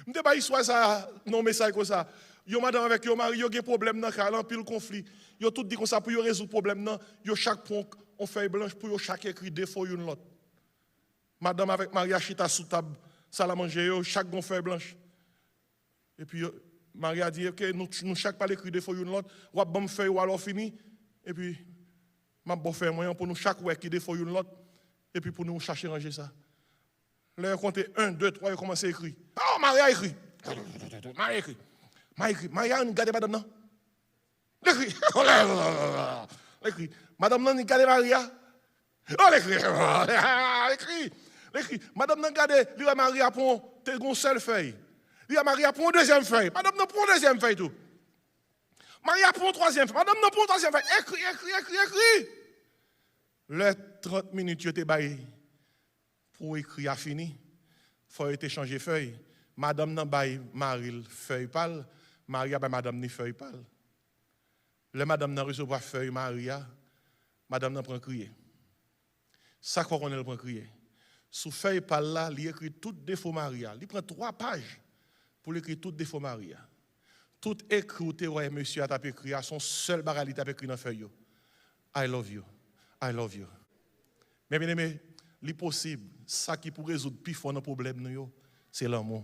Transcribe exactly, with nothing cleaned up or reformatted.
M te bay istwa sa nan yon mesaj konsa. Yon madanm avèk yon mari, yo gen pwoblèm nan kay la, anpil konfli. Yo tout di konsa pou yo rezoud pwoblèm nan, yo chak pran yon fèy blanch pou yo chak ekri defo youn lòt. Madanm avèk mari a chita sou tab salamanje yo, chak gen yon fèy blanch. Epi yo, mari a di, "Ok, nou, nou chak pral ekri defo youn lòt, w ap ban m fèy ou a lè w fini, epi m ap ba w fèy mwen an pou nou chak wè ki defo youn lòt, epi pou nou chache ranje sa." Lè yo konte en, de, twa, yo kòmanse ekri. Oh, mari a ekri. Mari a ekri. Mari a ekri. Mari a gade madanm nan. L ekri. L ekri. Madanm nan gade mari a. Oh, l ekri. L ekri. L ekri. Madanm nan gade, li wè mari a pran, te gen yon sèl fèy. Li wè mari a pran yon dezyèm fèy. Madanm nan pran yon dezyèm fèy tou. Mari a pran yon twazyèm fèy. Madanm nan pran yon twazyèm fèy. Ekri, ekri, ekri, ekri. Lè trant minit yo te bay pou ekri a fini, fò yo te chanje fèy. Madanm nan bay mari l fèy pa l, mari a bay madanm ni fèy pa l. Lè madanm nan resevwa fèy mari a, madanm nan pran kriye. Sa k fè w konnen l pran kriye? Sou fèy pa l la, li ekri tout defo mari a. Li pran twa paj pou l ekri tout defo mari a. Tout ekri w te wè mesye a t ap ekri a, se yon sèl bagay li t ap ekri nan fèy yo. "I love you. I love you." Men byeneme, li posib, sa ki pou rezoud pi fò nan pwoblèm nou yo, se lanmou.